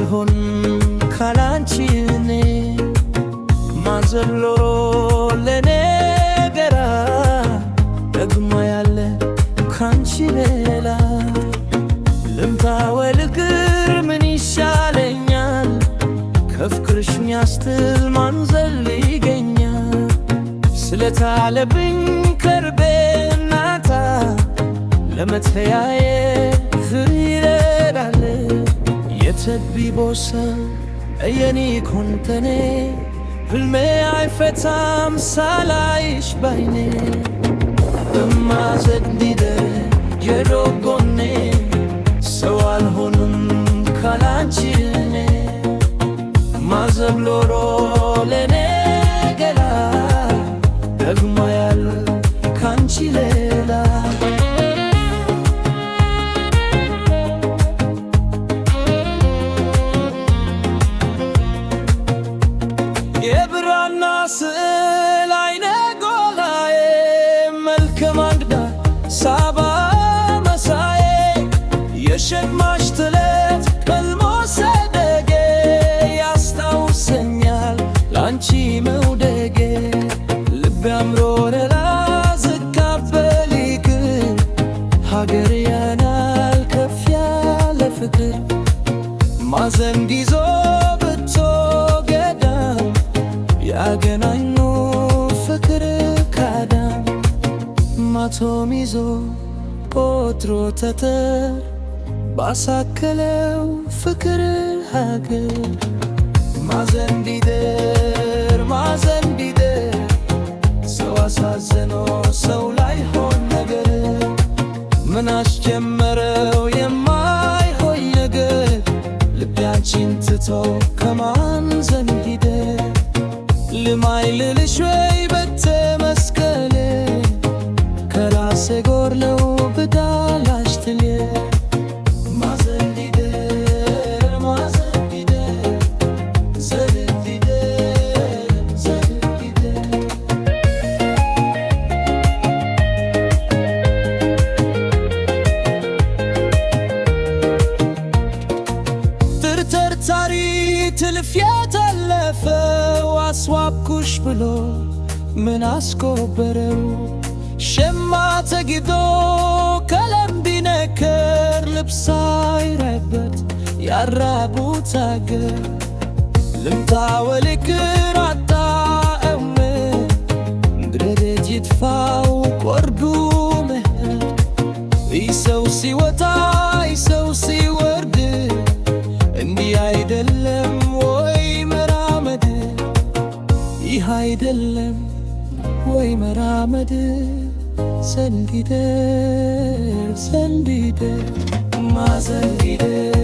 አልሆንም ካላንቺ እኔ። ማዘሎሮ ለኔ ገራ ደግሞ ያለ ካንቺ ሌላ። ልምታ ወልግር ምን ይሻለኛል? ከፍቅርሽ ሚያስትል ማን ዘል ይገኛል? ስለታለብኝ ከርቤ ናታ ለመተያየት ይረዳል። የተቢቦሰ የኔ ኮንተኔ ህልሜ አይፈታም ሳላይሽ ባይኔ። እማዘግዲደር የዶጎኔ ሰው አልሆንም ካላንቺ እኔ። ማዘብሎሮ ለኔ ገላ ደግሞ ያለ ካንቺ ሌላ። የብራና ስዕል አይነ ጎላዬ፣ መልከ ማግዳ ሳባ መሳዬ፣ የሸማሽ ትለት ቀልሞ ሰደጌ ያስታውሰኛል ላንቺ መውደጌ። ልቤ አምሮ ረላ ዝካበሊክ ሀገር ያናል ከፍ ያለ ፍቅር። ማዘንጊዞ ብቶ ገዳም ያገናኙ ፍቅር ካዳም። ማቶም ይዞ ቆጥሮ ተተር ባሳከለው ፍቅር ሀገር። ማዘንዲደር ማዘንዲደር ሰው አሳዝኖ ሰው ላይ ሆን ነገር። ምን አስጀመረው የማይሆን ነገር? ልቤ አንቺን ትቶ ከማን ዘንድ ሂደር? ልማይ ልልሽ ወይ በተመስገን ከራሴ ጎርለው ብዳላሽ ትልየ። ማዘንዲደር ማዘንዲደር ዘልዲደር ዘልዲደር። ትርተርታሪ ትልፍ የተለፈው አስዋብኩሽ ብሎ ምን አስኮበረው? ሸማ ተጊዶ ከለም ቢነከር ልብስ አይረበት ያራቡት አገር። ልምታ ወልክር አጣእም ምድረቤት ይጥፋው ቆርዱ ምህር። ይሰው ሲወጣ ይሰው ሲወርድ እንዲህ አይደለም ወይ መራመድ? ይህ አይደለም ወይ መራመድ? ዘንዲደር ዘንዲደር ማዘንዲደር።